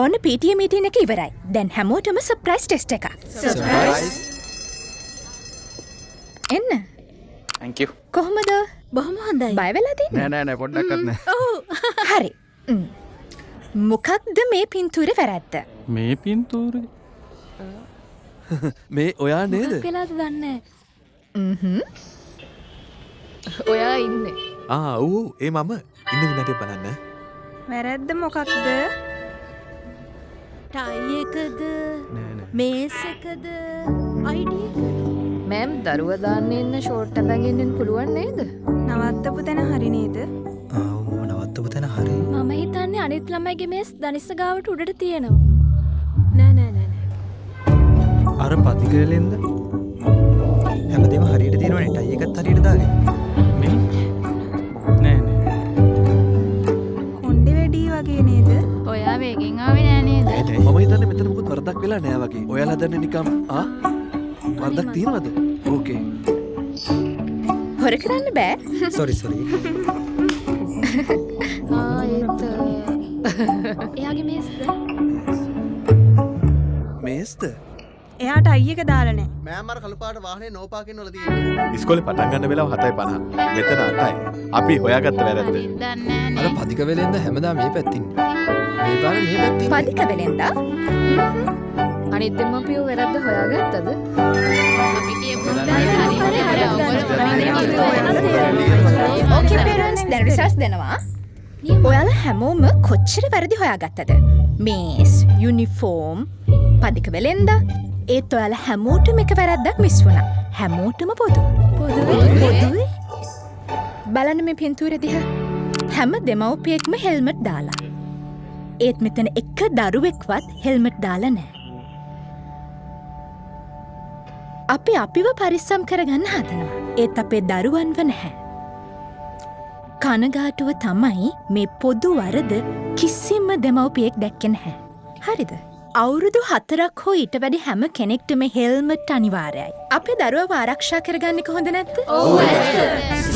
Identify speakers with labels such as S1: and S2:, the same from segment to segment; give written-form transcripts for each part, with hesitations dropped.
S1: ඔන්න PTA meeting එක ඉවරයි. දැන් හැමෝටම සර්ප්‍රයිස් ටෙස්ට් එකක්.
S2: සර්ප්‍රයිස්.
S1: එන්න.
S2: Thank you.
S1: කොහොමද?
S3: බොහොම හොඳයි.
S1: බය වෙලාද ඉන්නේ?
S4: නෑ නෑ නෑ පොඩ්ඩක්වත් නෑ.
S3: ඔව්.
S1: හරි. මොකක්ද මේ පින්තූරේ වැරද්ද?
S5: මේ පින්තූරේ
S6: මේ ඔයා නේද?
S3: මොකක් වෙලාද දන්නේ
S1: නෑ.
S7: ඔයා ඉන්නේ.
S6: ආ ඔව් ඔව් ඒ මම ඉන්න විනාඩියක් බලන්න.
S8: වැරද්ද මොකක්ද?
S3: ටයි එකද?
S5: නෑ නෑ.
S3: මේස් එකද? ID එකද?
S7: මෑම් දරුවා දාන්න ඉන්න ෂෝට් ඇඳන් ඉන්න පුළුවන් නේද?
S8: නවත්තපු තැන හරි නේද?
S2: ආ ඔව් මම නවත්තපු තැන හරි.
S3: මම හිතන්නේ අනිත් ළමයිගේ මේස් දනිස්ස ගාවට උඩට තියෙනවා. නෑ නෑ නෑ නෑ.
S2: අර පතිකරලෙන්ද හැමදේම හරියට තියෙනවනේ ටයි එකත් හරියට දාගෙන.
S5: මේ නෑ නෑ.
S8: කොණ්ඩේ වැඩි වගේ නේද?
S7: ඔයා වේගෙන් ආවේ නෑ නේද?
S6: මම හිතන්නේ මෙතන මොකුත් වරදක් වෙලා නෑ වගේ. ඔයාලා හදන්නේ නිකම් ආ වරදක් තියෙනවද? ඕකේ.
S1: හොර කරන්න බෑ.
S2: Sorry sorry.
S7: ආ ඒත්
S3: එයාගේ මේස්ද?
S6: මේස්ද?
S8: එයා ටයි එක දාලා නෑ.
S9: මෑම් අර කළු පාට වාහනේ නෝ පාකින් වල තියෙන්නේ.
S10: ඉස්කෝලේ පටන් ගන්න වෙලාව 7:50. මෙතන 8යි. අපි හොයාගත්ත වැරද්ද.
S4: අර පදික වෙලෙන්ද හැමදාම මේ පැත්තේ ඉන්නේ. මේ පාර මේ පැත්තේ ඉන්නේ.
S1: පදික වෙලෙන්දා?
S7: අනිත් දෙමාපියෝ වැරද්ද හොයාගත්තද?
S1: ඕකේ පේරන්ට්ස් දැන් රිසල්ට්ස් දෙනවා. ඔයාලා හැමෝම කොච්චර වැරදි හොයාගත්තද? මේස්, යුනිෆෝම්, පදික වෙලෙන්දා. ඒත් ඔයාලා හැමෝටම එක වැරද්දක් මිස් වුණා. හැමෝටම පොදු. පොදුයි. බලන්න මේ පින්තූරෙ දිහා. හැම දෙමව්පියෙක්ම හෙල්මට් දාලා. ඒත් මෙතන එක දරුවෙක්වත් හෙල්මට් දාලා නෑ. අපි අපිව පරිස්සම් කරගන්න හදනවා. ඒත් අපේ දරුවන්ව නැහැ. කනගාටුව තමයි මේ පොදු වරද කිසිම දෙමව්පියෙක් දැක්කේ නැහැ. හරිද? අවුරුදු 4ක් හෝ ඊට වැඩි හැම කෙනෙක්ටම හෙල්මට් අනිවාර්යයි. අපේ දරුවව ආරක්ෂා කරගන්න එක හොඳ නැද්ද?
S7: ඔව් ඇත්ත.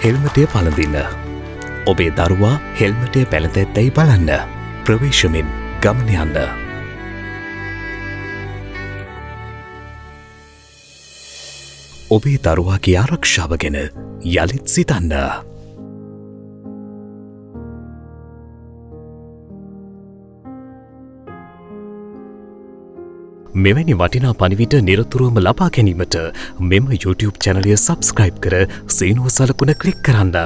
S11: හෙල්මටය පළඳින්න. ඔබේ දරුවා හෙල්මටය පැළඳ ඇද්දැයි බලන්න. ප්‍රවේශමෙන් ගමන යන්න. ඔබේ දරුවාගේ ආරක්ෂාව ගැන යළිත් සිතන්න. මෙවැනි වටිනා පණිවිඩ නිරතුරුවම ලබා ගැනීමට මෙම YouTube චැනලය සබ්ස්ක්‍රයිබ් කර සීනුව සලකුණ ක්ලික් කරන්න.